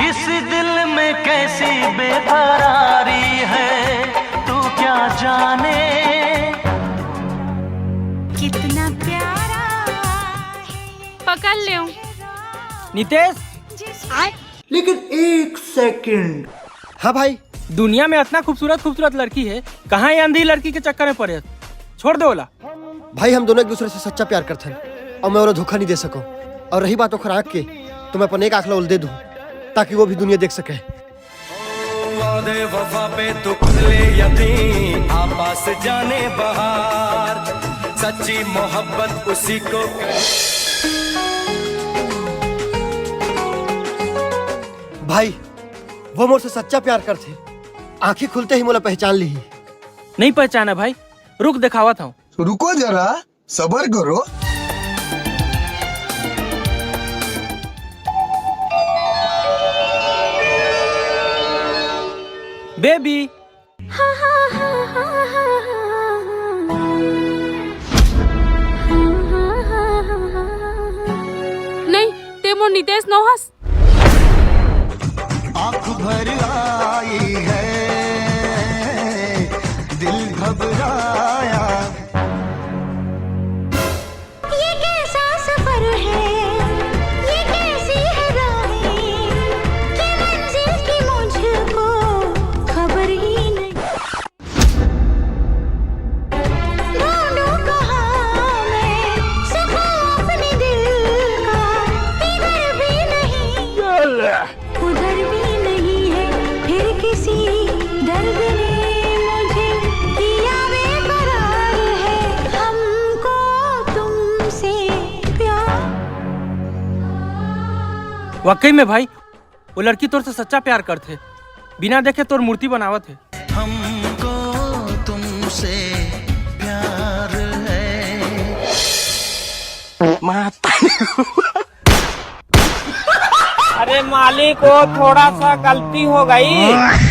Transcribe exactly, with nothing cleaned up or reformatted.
इस दिल में कैसी बेकरारी है, तू क्या जाने। कितना प्यारा है ये पकड़ लेव। नितेश। लेकिन एक सेकंड। हाँ भाई, दुनिया में इतना खूबसूरत खूबसूरत लड़की है, कहाँ ये अंधी लड़की के चक्कर में पड़े? छोड़ दे ओला। भाई, हम दोनों एक दूसरे से सच्चा प्यार करथन और मैं ओला धोखा नहीं दे सको। और रही बात ओखर आँख के, तो मैं अपन एक आँख ला ओला दे दूँ, ताकि वो भी दुनिया देख सके। वादे वफा पे तू खुद ले यकीन, आपास जाने बहार, सच्ची मोहब्बत उसी को। भाई, वो मोर से सच्चा प्यार करथे। आँखी खुलते ही मोला पहचान ली। नहीं पहचाना भाई, रुक दिखावत हूँ। रुको जरा, सबर करो। बेबी। नहीं, ते मोर नितेश नोहस। आंख भर आई है, दिल घबराया। ये कैसा सफर है, ये कैसी है राहें, कि मंजिल की मुझको खबर ही नहीं। ढूंढूं कहाँ मैं सुकून अपने दिल का, इधर भी नहीं, उधर भी नहीं है, फिर किसी दर्द ने मुझे किया बेकरार है, हमको तुमसे प्यार। वाकई में भाई, वो लड़की तोर से सच्चा प्यार करथे, बिना देखे तोर मूर्ति बनावत हे। हमको तुमसे प्यार है। अरे मालिक, वो थोड़ा सा गलती हो गई।